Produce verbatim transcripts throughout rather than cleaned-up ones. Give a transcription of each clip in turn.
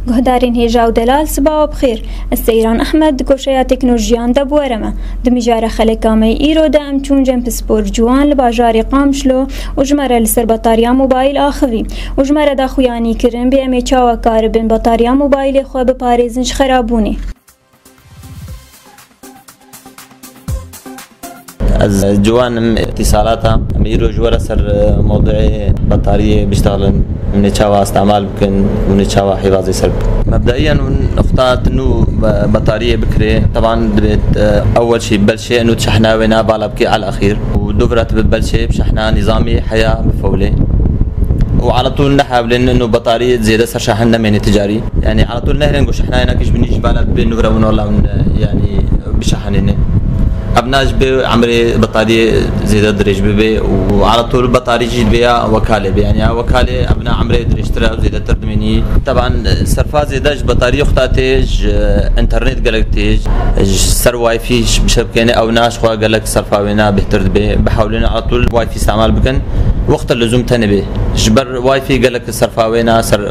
Guhdarên hêja û delal, sibawa bi xêr. Ez Seyran Ehmed, di goşeya teknolojiyan de bi we re me. Di mijara xeleka me yê îro de em çûn cem pispor ciwan li bajarê Qamişlo û ji me re li ser betariya mobayîl axivî û ji me re daxuyanî kirin bê em ê çawa karibin betariya mobayîlê xwe biparêzin ji xerabûnê. Ez ciwan im îtîsalata. Em îro ji we re ser, e, mewduê betariyê biştexilin. Hûn ê çawa îstemal bikin, hûn ê çawa hêvazê ser bikin. Mebdaiyen hûn nuqta tu nû be-, betariyê bikirê. Teban dibêt, e, ewel şî belşê û şehna wêna bala bikê al axîr. Û dûvra tu bi belşê bi şehna nîzamî heya bifewlê. Û ala tûl nehewlên û betariyê zêde ser şahin nemênê ticarî. Yani ala tûl nehêlin ku şehnayê nakî ji binî ji bala bê nûvra win ola win, yani bişehenêne. Evna ji bê emrê betariyê zêde dirêj bibe û ala tûl betarî jî dibe ya wekalê be. Yani ya wekalê evna emrê dirêjtir e û zêdetir dimênî. Teban serfa zêde ji betariyê xuta tê, ji internet gelek tê, ji ser wifi ji bişebkêne ewna ji xwe gelek serfa wêna bêhtir dibe. Bihewlêne ala tûl wifi îstemal bikin. Wexta lezûm tenê bê. Ji ber wifi gelek serfa wêna ser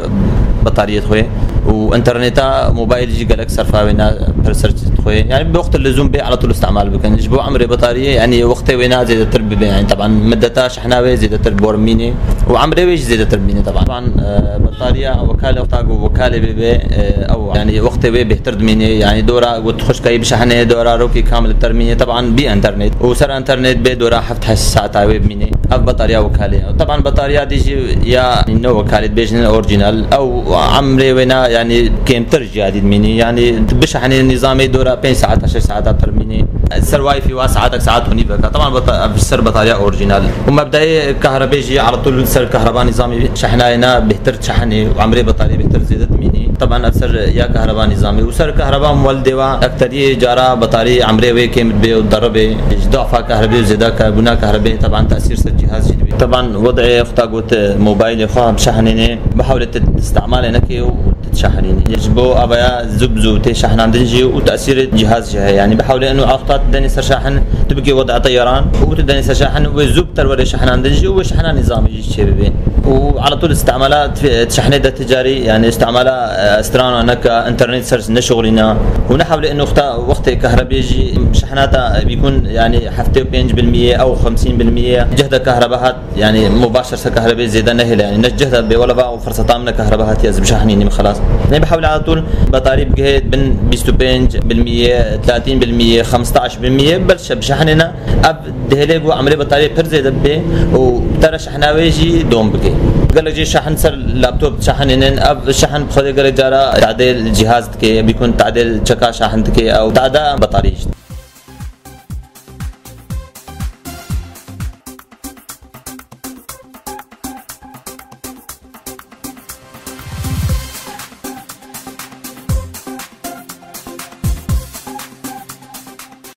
betariyê xwe û interneta mobayîl jî gelek serfa wêna pir ser xwe. Yani bi wexta lezûm bê ala tûl îstemal bikin. Ji bo emrê betariyê, yani wextê wêna zêdetir bibe. Yani teban middeta şehna wê zêdetir bor mîne û emrê wê jî zêdetir mîne teban. Teban, e, betariya wekale wexta ku wekalê bê bê, e, ew yani wextê wê bêhtir dimîne. Yani dora ku xwişkayî bişehenê dora rokî kamil ter mîne. Teban bî internet û ser internet bê dora heft heşt saeta wê bimîne. Ev betariya wekalê. Teban betariya dî jî ya ne wekalê dibêjin orîjînal. Ew emrê wê na, yani kêmtir jî ya dî dimînî. Yani bişehenê nîzamê dora pênc saeta, şeş saeta pir mînî. Ser wifi wa saetek, saet û nîveka. Teban beta-, ev ser betariya orîjînal. Û mebdeyê kahrebê jî ala tûl ser kahreba nîzamî şehnayê na bêhtir şehenê û emrê betariyê bêhtir zêde dimînî. Teban ev ser ya kahreba nîzamî û ser kahreba muwel dêwa ekteriyê cara betarî emrê wê kêm dibe û deribê. Ji dafa kahrebê û zêda ka-, bûna kahrebê teban tesîr ser cihaz jî dibe. Teban wed'ê xwe ta got mobaylê xwe bişehenêne, bihewle tu îstemalê neke û tu dişehenînî. Ji bo avaya zû bi zû tê şehnandin jî û tesîrê cihaz jî heye. Yani bihewle eno axta tu denê ser şahin, tu bikê wed'a teyaran û tu denê ser şahin wê zû bi terwerê şehnandin jî û wê şehna nîzamî jî çêbibe. Û ala tûl istemala t-, şehnê de ticarî, yani istemala, e, strana neka, internet ser neşuxlîna. Û ne hewlê nuqta wextê kahrebê jî şehnata bîkun, yani heftê û pênc bilmiyê ew xemsîn bilmiyê cehda kahreba hat, yani mubaşer ser kahrebê zêde nehêle, yani ne cehda bêweleva û firseta min kahreba hatiye ez bişehnînim xelas. Ne bi hewle ala tûl betarî bigihê bin bîst û pênc bilmiyê, tlatîn bilmiyê, xemstaş bilmiyê, belşe bişehnêne. Ev dihêlê ku emrê betariyê pir zêde bibe û tera şehna wê jî dom bike. Gelek jî şehin ser laptop şehinênin, ev şehin bi xwedê gelek cara tadêl cihaz dike, bîkun tadêl çeka şehin dike, ew tada betarî jî.